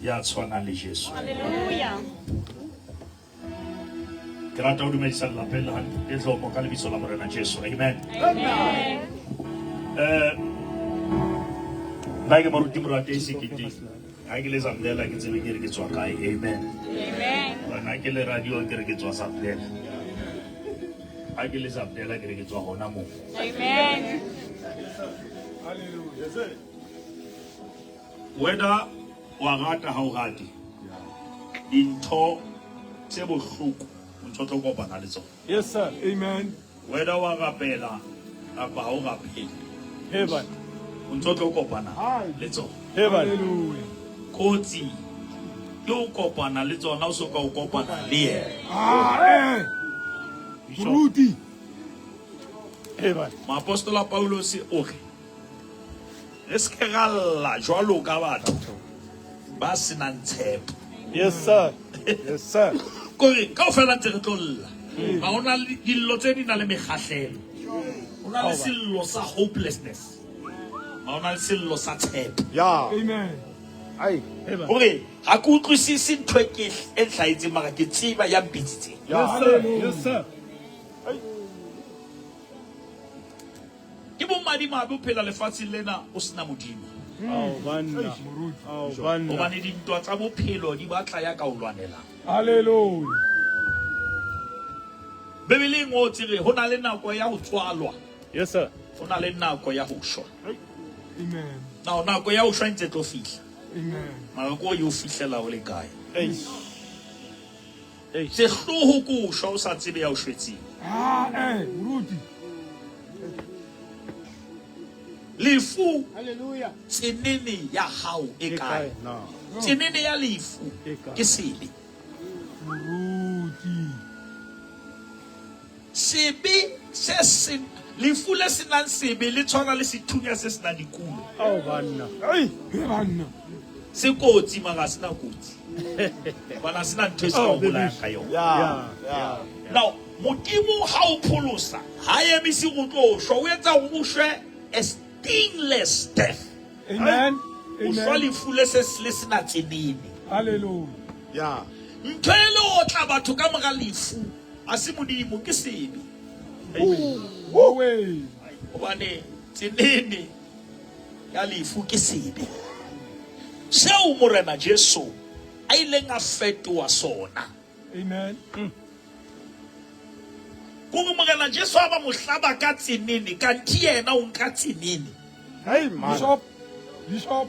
Ya tshwanang le Jesu. Hallelujah. Ke rata ho dumedisa lelapeng la le hlomo ka lebitso la Morena Jesu. Amen. Amen. Eh nna ke moruti Morate Sekete. Ha ke le Zamdela ke tsebe ke re ke tswa kae. Amen. Amen. Hobane ha ke le radio ke re ke tswa Zamdela. Ha ke le Zamdela ke re ke tswa hona moo. Amen. Whether wa rata ha o rate, dintho tse bohloko o ntso tlo kopana le tsona. Yes, sir. Amen. Whether wa rapela kapa ha o rapele, Heaven. o ntso tlo kopana le tsona. Heaven. Hallelujah. Kotsi ke o kopana le tsona o soka o kopana le yena. Ah, eh. Moruti. Heaven. Moapostola Paulose o re re se ke ra lla jwalo ka batho ba senang tshepo. Yes, sir. Yes, sir. Kore kaofela ntse re tlo lla. Ha hona le dillo tse di na le mekgahlelo. Ho na le sello sa hopelessness. Ha hona le sello sa tshepo. Yeah. Amen. Ai. Heaven. Hore ha ke utlwisise ntho e ke e nhlahetseng mara ke tseba ya mpitsitseng. Yes, sir. Yes, sir. Ke bomadimabe o phela lefatsheng lena o sena Modimo. Ao banna. Ao banna. Hobane dintwa tsa bophelo di batla ya ka o lwanelang. Hallelujah. Bibele e ngotse re ho na le nako ya ho tswalwa, Yes, sir. ho na le nako ya ho shwa. Amen. Now nako ya ho shwa e ntse e tlo fihla. Amen. Mara ko e o fihlela o le kae? Hey. Hey. Sehloho ke ho shwa o sa tsebe ya o shwetseng. Ah, eh, moruti. Lefu Hallelujah. tsenene ya hao e kae? No. Tsenene ya lefu E kae? ke sebe. Moruti. Sebe se se lefu le senang sebe le tshwana le sethunya se senang dikulo. Ao banna. Ai. He banna. Se kotsi mara ha se na kotsi. Hobane ha se na ntho e se ka o bolayang ka yona. Yeah. Yeah. Now, Modimo ha o pholosa, ha emise go tlo shwa, o etsa hore o shwe a stingless death. Amen. O shwa Amen. lefu le se le sena tsenene. Hallelujah. Yeah. Ntho e le otla batho ka mora lefu, ha se Modimo, ke sebe. Owe. Hobane tsenene ya lefu ke sebe. Seo Morena Jesu a ileng a fetoha sona. Amen. Kore Morena Jesu a ba mo hlaba ka tsenene, kanthi yena o nka tsenene. Hey man. Bishop. Bishop.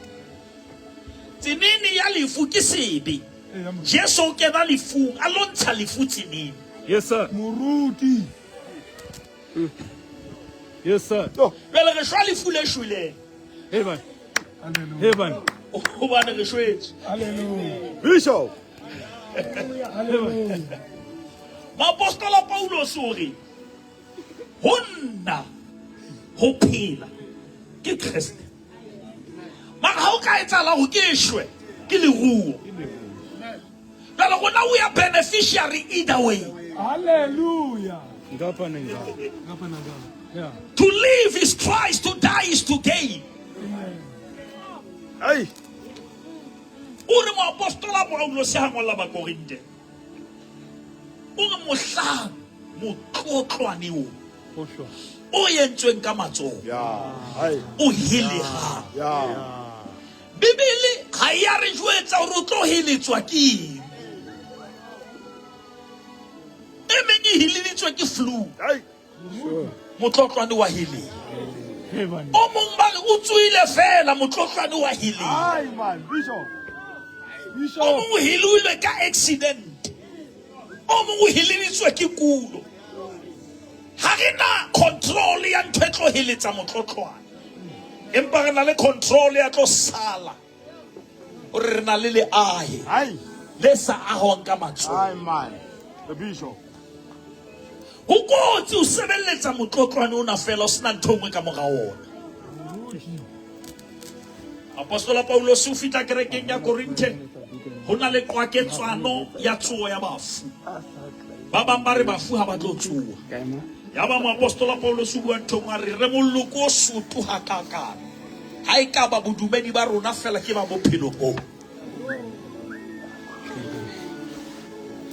Tsenene ya lefu ke sebe. Eh, ya moruti. Jesu o kena lefung, a lo ntsha lefu tsenene. Yes, sir. Moruti. Yes, sir. Jwale re shwa lefu le shweleng. Heaven. Hallelujah. Heaven. Hobane re shwetswe. Hallelujah. Bishop. Hallelujah. Moapostola Paulus o re ho nna ho phela ke Kreste. Mara ha o ka etsahala hore ke shwe ke leruo. Jwale rona we are beneficiary either way. Hallelujah. Ngapha nengapha. Ngapha nangapha. Yeah. To live is Christ, to die is to gain. Amen. Ai. O re moapostola Paulus ha ngolla Bakorinte. O re mohlang motlotlwane o Ho shwa. o entsweng ka matsoho Yeah. Ai. o helehang. Yeah. Bibele ha e ya re jwetsa hore o tlo heletswa ke eng. E meng e heleditswe ke flu, Ai. motlotlwane wa heleha. Heaven. O mong ba re o tsoile fela motlotlwane wa heleha. Ai man. Bishop. O Bishop. mong o heloilwe ka accident. O mong o heleditswe ke kulo. Ha re na control ya ntho e tlo heletsa motlotlwane. Empa re na le control ya tlo sala. Hore re na le leahe Ai. le sa ahwang ka matsoho. Ai man. The bishop. Ho kotsi ho sebeletsa motlotlwane ona fela o sena ntho e nngwe ka mora ona. Apostola Paulus o fihla kerekeng ya Korinthe ho na le qwaketswano ya tsoho ya bafu. Ba bang ba re bafu ha ba tlo tsoha. Ya ba moapostola Paulus o bua ntho e nngwe a re re moloko o soto hakakang. Ha e ka ba bodumedi ba rona fela ke ba bophelo bo.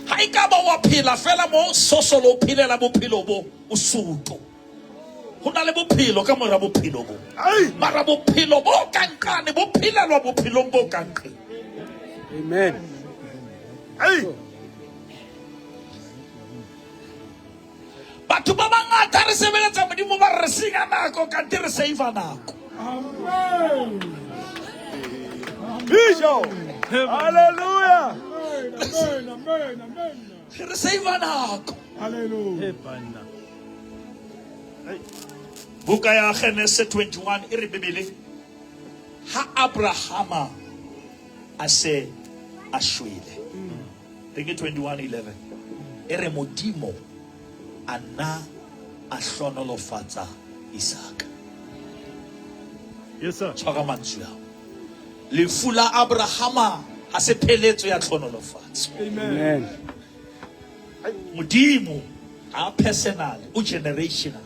Ha e ka ba wa phela fela mo sosolo o phelela bophelo bo o soto. Ho na le bophelo ka mora bophelo bo. Mara bophelo bo ka nqane bo phelelwa bophelong bo ka nqeng. Amen. Batho ba bangata re sebeletsa Modimo ba re senya nako kante re save nako. Amen. Bishop. Hallelujah. Amen. Amen. Amen. Re save nako. Hallelujah. Hey banna. Buka ya Genesis 21 e re Bibele ha Abrahama a se a shwele. Ke 21:11. E re Modimo a nna a hlonolofatsa Isaka. Yes sir. Tshwara mantswe ao. Lefu la Abrahama ha se pheletso ya tlhonolofatso. Amen. Amen. Modimo ha personal, o generational.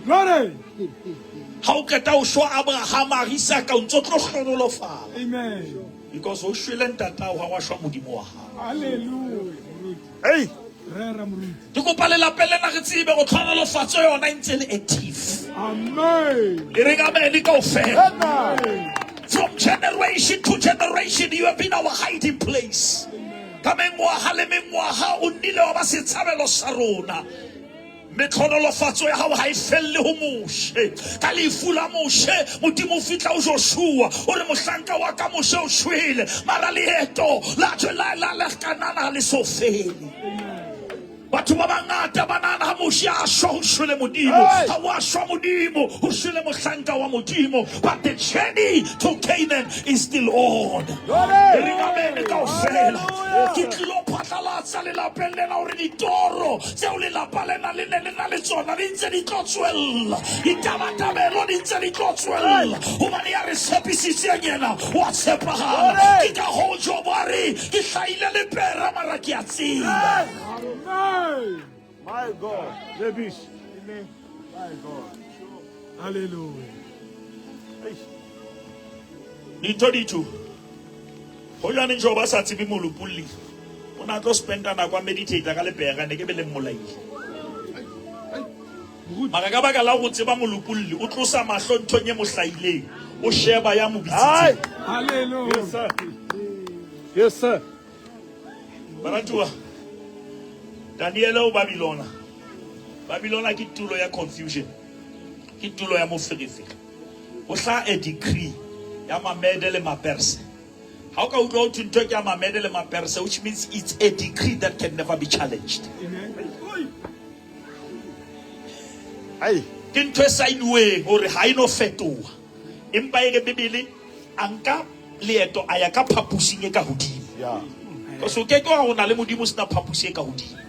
Glory. Ha o qeta ho shwa Abrahama Isaka o ntso tlo hlonolofala. Amen. Because o shwele ntatao ha wa shwa Modimo wa hao. Hallelujah. Hey. Rera moruti. Ke kopa lelapeng lena re tsebe go tlhonolofatso yona e ntse le active. Amen. E reng amen kaofela. Amen. From generation to generation you have been our hiding place. Ka mengwaga le mengwaga o nnile wa ba setshabelo sa rona. Mme tlhonolofatso ya gago ga e felle ho Moshe. Ka lefu la Moshe, Modimo o fihla ho Joshua, o re mohlanka wa ka Moshe o shwele, mara leeto la la la la Kanana ha le so fele. Batho ba bangata ba nahana ha Moshe a shwa ho shwele Modimo. Ha wa shwa Modimo, ho shwele mohlanka wa Modimo. But the journey to Canaan is still on. Glory. Re amen kaofela. Ke tlilo phatlalatsa lelapeng lena hore ditoro tseo lelapa lena le ne le na le tsona di ntse di tlo tswella. Ditabatabelo di ntse di tlo tswella. Hobane ya re tshepisitseng yena wa tshepahala. Ke ka hoo Jobo a re, ke hlahile lepera mara ke a tseba. Amen. My God. The bishop. My God. Hallelujah. Dintho di two. Hojane Jobo a sa tsebe molopolli, o ne a tlo spenda nako a meditate ka lepera ne ke be le mmolaile. Mara ka baka la go tseba molopolli, o tlosa mahlo nthong e mo hlahileng, o sheba ya mo bitsitseng. Hallelujah. Yes sir. Yes sir. Baratuwa, Daniele o Babylona. Babylona ke tulo ya confusion. Ke tulo ya moferefere. Ho hlaha a decree ya Mamede le Maperse. Ha o ka utlwa ho thwe ntho ke ya Mamede le Maperse, which means it's a decree that can never be challenged. Amen. Hey. Ke ntho e saenuweng hore ha e no fetoha. Empa e re Bibele a nka leeto a ya ka phapusing e ka hodimo. Yeah. Because o ke ke wa ho na le Modimo o sena phapusi e ka hodimo.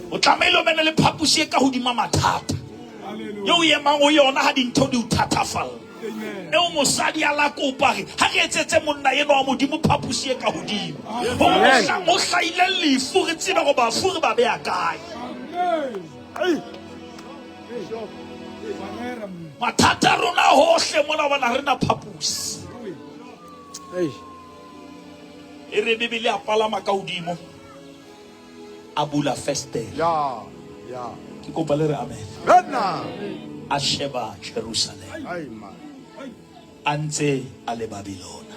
O tlamehile o bene le phapusi e ka hodima mathata. Hallelujah. Eo o emang ho yona ha dintho di o thatafalla. Amen. Eo mosadi a la kopa re ha re etsetse monna enwa wa Modimo phapusi e ka hodimo. Hore mohlang ho hlahile lefu re tsebe hore bafu re ba beha kae. Amen. Hey. Rera moruti. Mathata a rona hohle mona hobane ha re na phapusi. Hey. E re Bibele a palama ka hodimo a bula festere. Yeah. Yeah. Ke kopa le re amen. Banna. A sheba Jerusalem Hey man. a ntse a le Babylona.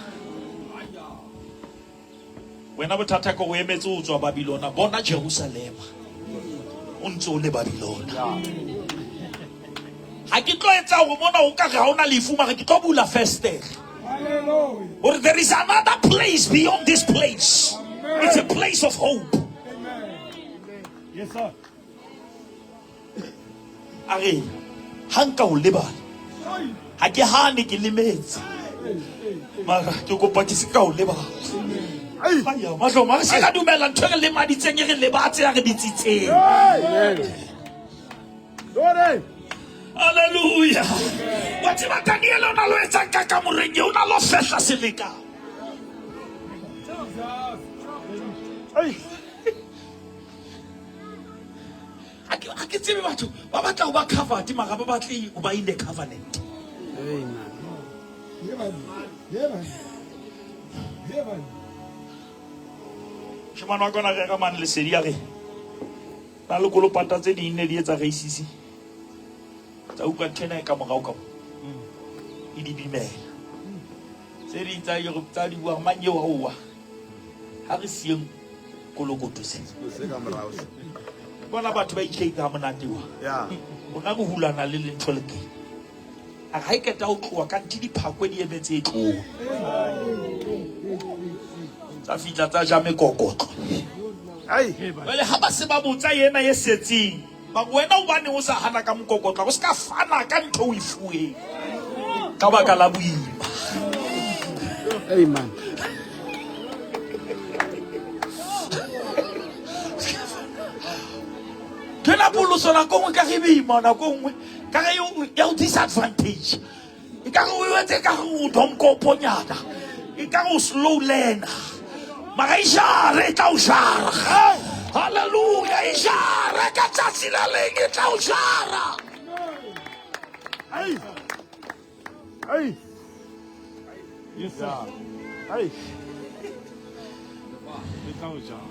Wena bothata ke o emetse ho tswa Babylona, bona Jerusalem o ntse o le Babylona. Ha ke tlo etsa hore mona o ka re ha hona lefu mara ke tlo bula festere. Hallelujah. Hore there is another place beyond this place. It's a place of hope. Amen. Yes sir. A re ha nka o lebala ha ke hane ke lemetse mara ke kopa ke se ka o lebala. Aya, mahloma re se ka dumela ntho e re lemaditseng e re lebatse ya re bitsitseng. Amen. Glory. Hallelujah. Wa tseba Daniel o na lo etsang ka kamoreng eo, o na lo fehla selekane. Hey. Ha ke tsebe batho ba batla ho ba covered mara ba batle ho ba in the covenant. Amen. Ye banna. Ye banna. Moshemane wa kona rera mane lesedi a re na le kolopata tse ding ne di etsa reisisi tsa utlwa ntho ena e ka morao ka mo e di bimela tse ding tsa tsa di buang mang eo aowa ha re siyeng kolokoto se Se ka morao se. bona batho ba itšheitsa ha monate wa Yeah. rona re hulana le lentho le teng a re ha e qeta ho tloha kanthe diphakwe di emetse e tloha tsa fihla tsa ja mekokotlo Ai. jwale ha ba se ba botsa ena e setseng ba re wena hobane o sa hana ka mokokotlo o se ka fana ka ntho o e fuweng ka baka la boima Amen. Ntho ena poloso nako nngwe ka ge boima nako nngwe ka ge ya o disadvantage e ka re o etse ka re o domkoponyana e ka re o slow learner mara e jare e tla o jara halleluja e jara ka tsatsi la leng e tla o jara Ai. Ai. Yes, sir. Ai. Le tla o jara.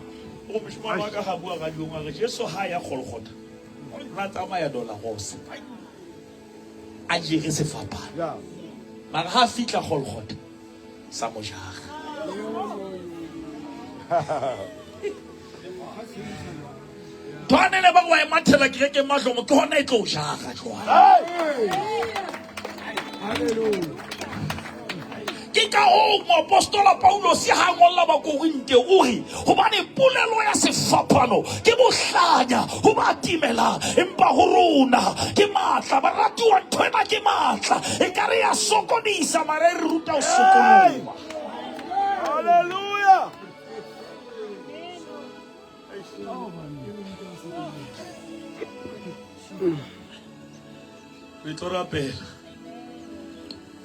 O moshemane wa ka ga bua radiong a re Jesu ha ya Golgotha o na tsamaya Dolorosa a jere sefapano Yeah. mara ha a fihla Golgotha sa mo jara tshwanele ba wa e mathela kerekeng mahlomo ke hona e tlo o jara jwale Hallelujah. Ke ka hoo moapostola Paulose ha a ngolla Bakorinte o re, Hobane polelo ya sefapano ke bohlanya ho ba timelang, empa ho rona ke matla. Baratuwa, ntho ena ke matla. E ka re ya sokodisa, mara e re ruta ho sokoloha. Hallelujah. Re tlo rapela.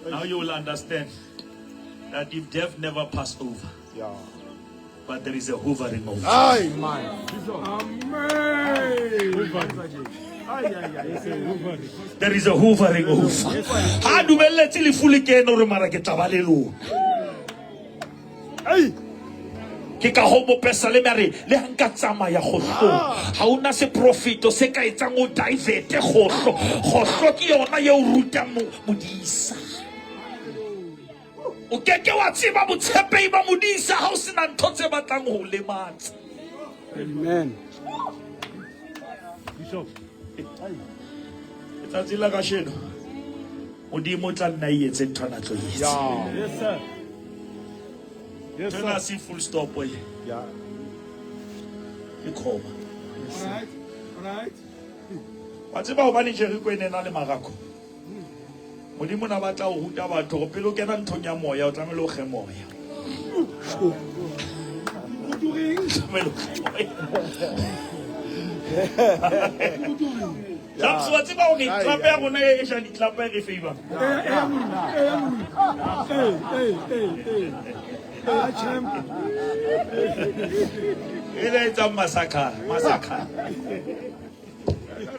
Now you will understand that if death never pass over, Yeah. but there is a hovering over. Ai man. Amen. Ai ai ai. There is a hovering over. Ha dumelletse lefu le kene hore mara ke tla ba le lona. Ai. Ke ka hoo mopesaleme a re le ha nka tsamaya kgohlong ha ona seprofeto se ka etsang o diverte kgohlo. Kgohlo ke yona e o rutang modisa. O ke ke wa tseba botshepehi ba modisa ha o sena ntho tse batlang ho o lematsa. Amen. Bishop. Letsatsi la kasheno Modimo o tla nna e etse ntho a na tlo e etsa. Yeah. Yes, sir. Yes, Ntho ena sir. se full stop e. Yeah. Ke comma. All right. All right. Wa tseba hobane Jericho e ne na le marako. Modimo na batla ho ruta batho hore pele o kena nthong ya moya o tlamehile o kge moya. Tlamehile o kge moya. Tlapso wa tseba hore tlape ya rona e ja ditlapa e re favor. E le etsang masakha, masakha.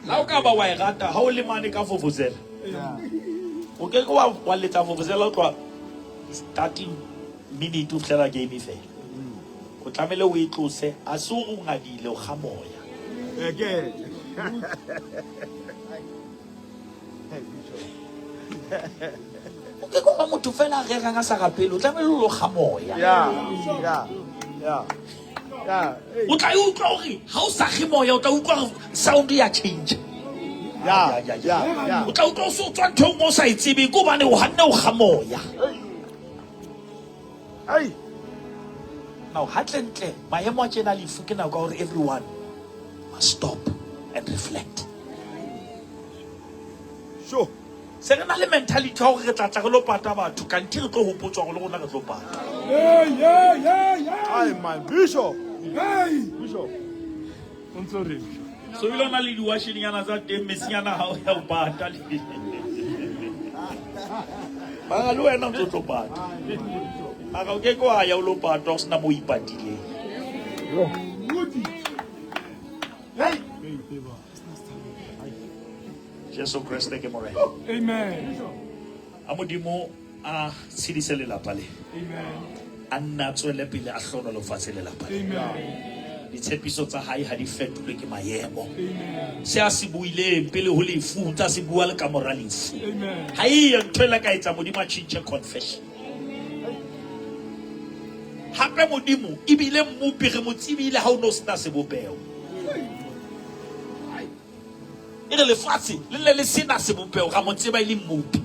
Ha o ka ba wa e rata ha o le mane ka vuvuzela. O ke ke wa wa letsa vuvuzela o tloha starting minute o fihlela game e fela. O tlamehile o e tlose a se o ngadile o kga moya. Again. O ke ke wa motho fela a rerang a sa rapele o tlamehile o lo kga moya. Yeah. Yeah. Yeah. Yeah. Hey. O tla e utlwa hore ha o sa kge moya o tla utlwa hore sound ya change. Yeah. Yeah. Yeah. O tla utlwa o se o tswa ntho e nngwe o sa e tsebeng ke hobane o hanne o kga moya. Hey. Now hantlentle maemo a tjena lefu ke nako ya hore everyone must stop and reflect. Sure. Se re na le mentality ya hore re tla tla re lo pata batho kanthe re tlo hopotswa hore le rona re tlo pata. Hey, hey, hey, hey. Ai man. Bishop. Hey. Bishop. O ntso re Bishop. So ebile o na le diwashenyana tsa teng metsinyana ha o ya o pata le. Mara le wena o ntso tlo pata. Mara o ke ke wa ya o lo patwa o sena mo o ipatileng. Moody. Hey. Jesu Kreste ke Morena. Amen. A Modimo a tshedise lelapa le. Amen. A nna a tswele pele a hlohonolofatse lelapa lena. Ditshepiso tsa hae ha di fetolwe ke maemo. Se a se buileng pele ho lefu, o ntse a se bua le ka mora lefu. Ha eyo ntho e la ka etsa Modimo a tjhentjhe confession. Hape Modimo ebile mmopi re mo tsebile ha o no sena sebopeho. E re lefatshe le ne le sena sebopeho, ra mo tseba e le mmopi.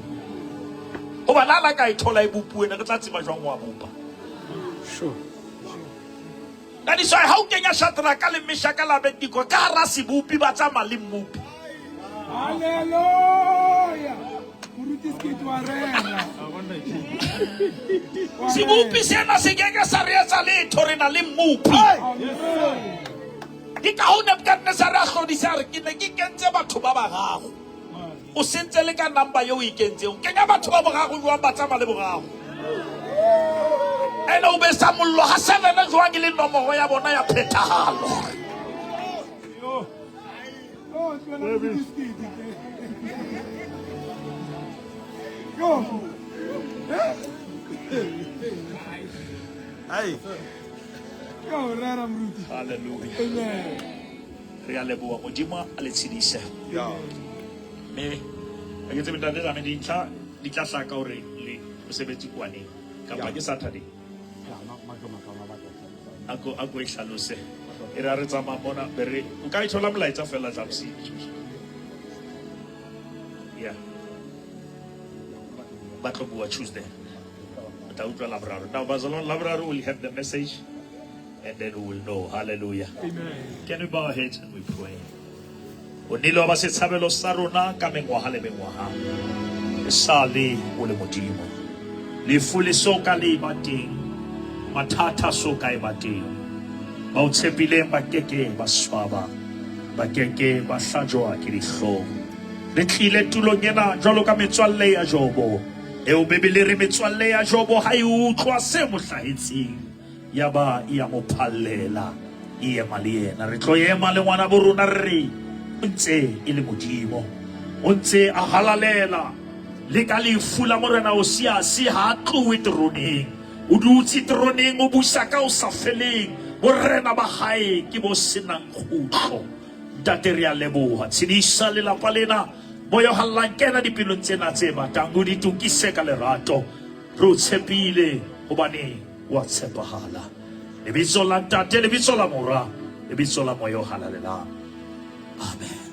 Hoba la la ka e thola e bopuwe, ne re tla tseba jwang wa bopa. Sure. That is why ha o kenya Shadraka le Meshaka le Abednego ka hara sebopi ba tsamaya le mmopi. Hallelujah. Moruti Skate wa rera. Sebopi sena se keke sa re etsa letho, re na le mmopi. Ke ka hoo Nebukadnezare a hlodisa a re, Ke ne ke kentse batho ba bararo. O sentse le ka number eo o e kentseng. O kenya batho ba boraro jwang ba tsamaya le boraro? Ene o besa mollo ha seven jwang e le nomoro ya bona ya phethahalo. Oh, tlohela Moruti Skate. Yo. Hey. Yo, rera Moruti. Hallelujah. Amen. Re a leboha Modimo a le tshedise. Yeah. Mme ha ke tsebe ntate Dlamini dintlha di tla hlaka hore le mosebetsi ke wa neng kapa ke Saturday. Ako ako e hlalose. E re ha re tsamaya mona be re o ka e thola molaetsa fela Dlamsi. Yeah. Ba tlo bua Tuesday. O tla utlwa Laboraro. Now Bazalwane Laboraro will have the message and then we will know. Hallelujah. Amen. Can we bow our heads and we pray? O nnile wa ba setshabelo sa rona ka mengwaga le mengwaga. E sale o le Modimo. Lefu le so ka le eba teng. Mathata so ka eba teng. Ba o tshepileng ba keke ba swaba. Ba keke ba hlajwa ke dihlong. Re tlile tulong ena jwalo ka metswalle ya Jobo. Eo Bibele e re metswalle ya Jobo ha e utlwa se mo hlahetseng, yaba e a mo phallela, e ema le yena. Re tlo ema le ngwana bo rona re re o ntse e le Modimo, o ntse a halalela. Le ka lefu la Morena Osiase ha a tlohe teroneng, o dutse teroneng, o busa ka ho sa feleng. Borena ba hae ke bo senang kgutlo. Ntate re a leboha, tshedisa lelapa lena. Moya o hallang kena dipelong tsena tse batang, o di tokise ka lerato. Re o tshepile hobane wa tshepahala. Lebitso la Ntate, lebitso la Mora, lebitso la Moya o halalelang. Amen.